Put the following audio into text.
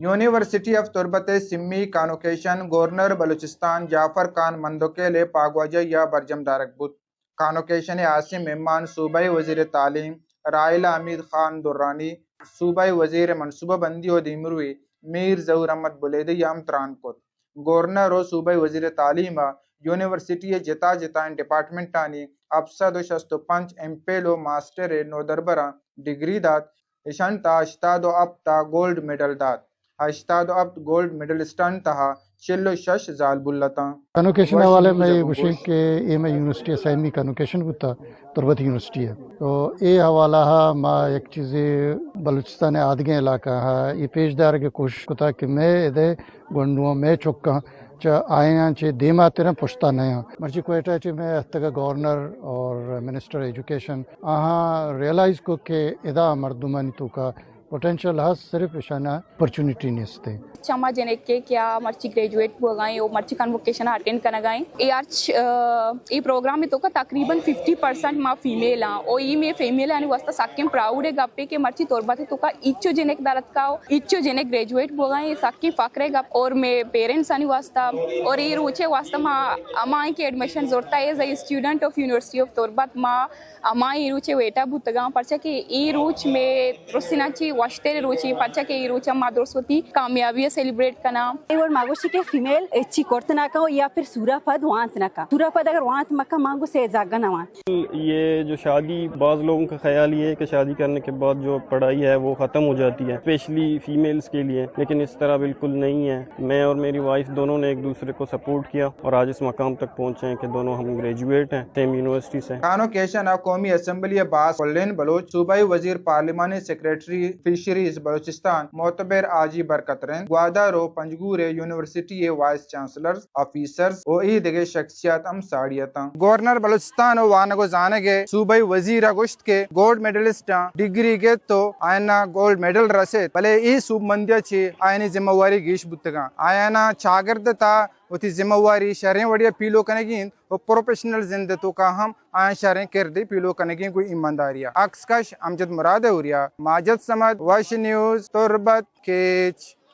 University of تربت ءِ semi convocation governor Balochistan جعفر خان مندوکیل ءِ پاگواجہی ءَ برجم دارگ بوت۔ کانوکیشن ءِ ہاسیں مہمان صوبائی وزیر تعلیم راحیلہ حمید خان درانی، صوبائی وزیر منصوبہ بندی ءُ دیمروی میر ظہور احمد بلیدی ءَ ہم تران کت۔ گورنر ءُ صوبائی وزیر تعلیم ءَ یونیورسٹی ءِ جتا جتائیں ڈیپارٹمنٹانی ہپت سد ءُ شست ءُ پنچ ایم فل ءُ ماسٹر ءِ نودربراں ڈگری دات، اشانی تہا ہشتاد ءُ ہپت ءَ گولڈ میڈل دات۔ ہشتاد ءُ ہپت گولڈ میڈلسٹانی تہا چل ءُ شش زالبول اتاں۔ کانوکیشن ءِ حوالہ ءَ مئے گوشیں کہ اے مئے یونیورسٹی ءِ سیمی کانوکیشن بوتا، تربت یونیورسٹی ءِ۔ تو اے حوالہ ءَ ما یک چیزے بلوچستان ءِ آدگیں علاقہ ءَ اے پیش دارگ ءِ کوشش کتا کہ مئے ادے گونڈواں، مئے چکاں چہ آیاں چہ دیما ترن، پشتا نیاں۔ مرچی کوئٹہ چہ مئے اتکگ گورنر اور منسٹر ایجوکیشن، آہاں ریئلائز کو کہ ادا مردمانی توکا پوٹینشل ہست، صرف اشانا اپرچونٹی نیست۔ چما جنک کہ کیا مرچی گریجویٹ بوگائیں او مرچی کنووکیشن اٹینڈ کنگائیں۔ اے ہرچ، آ، اے پروگرام توکا تقریباً ففٹی پرسنٹ ما فیمیل آں۔ او اے مئے فیمیل آنی واسطہ سکیں پراؤڈ ءِ گپے کہ مرچی تربت توکا ہچو جنک درتکا او ہچو جنک گریجویٹ بوگائیں، اے سکیں فخر ءِ گپ اور مئے پیرنٹس آنی واسطہ اور اے روچے واسطہ ما ہمائیں کہ ایڈمیشن زرتا as a student of university of تربت ما ہما اے روچ ءِ ویٹا بوتگاں، پرچا کہ اے روچ مئے درستیناں چہ وشتر روچے، پرچا کہ اے روچ ءَ ما درست وتی کامیابی ءَ سیلیبریٹ کناں۔ اے وڑ ما گوشی کہ فیمیل ہچی کرت نہ کن یا پھر سورا پد وانت نہ کن۔ سورا پد اگر وانت مکن، مانگو سے زاگا نہ وانت۔ یہ جو شادی، بعض لوگوں کا خیال یہ ہے کہ شادی کرنے کے بعد جو پڑھائی ہے وہ ختم ہو جاتی ہے، اسپیشلی فیمیلز کے لیے، لیکن اس طرح بالکل نہیں ہے۔ میں اور میری وائف دونوں نے ایک دوسرے کو سپورٹ کیا اور آج اس مقام تک پہنچے ہیں کہ دونوں ہم گریجویٹ ہیں سیم یونیورسٹی سے۔ کانوکیشن ءَ قومی اسمبلی ءِ باسک کلین بلوچ، صوبائی وزیر پارلیمانی سیکرٹری فشریز بلوچستان معتبر حاجی برکت رند، گوادر ءُ پنجگور ءِ یونیورسٹی ءِ وائس چانسلرز، آفیسرز ءُ اے دگہ شخصیات ہم ساڑی اتاں۔ گورنر بلوچستان ءُ وانگ ءُ زانگ ءِ صوبائی وزیر ءَ گوشت کہ گولڈ میڈلسٹاں ڈگری گپت ءُ آیانا گولڈ میڈل رست، بلے اے سوبمندی ءَ چہ آیانی ذمہ واری گیش بوتگاں۔ آیانا چاگرد ءِ تہا وتی ذمہ واری شریں وڑی ءَ پیلو کنگی انت ءُ پروفیشنل زند ءِ توکا ہم آیاں شریں کردے پیلو کنگی گوں ایمانداری ءَ۔ عکس کش امجد مراد ءِ ہوریا ماجد صمد، وش نیوز، تربت، کیچ۔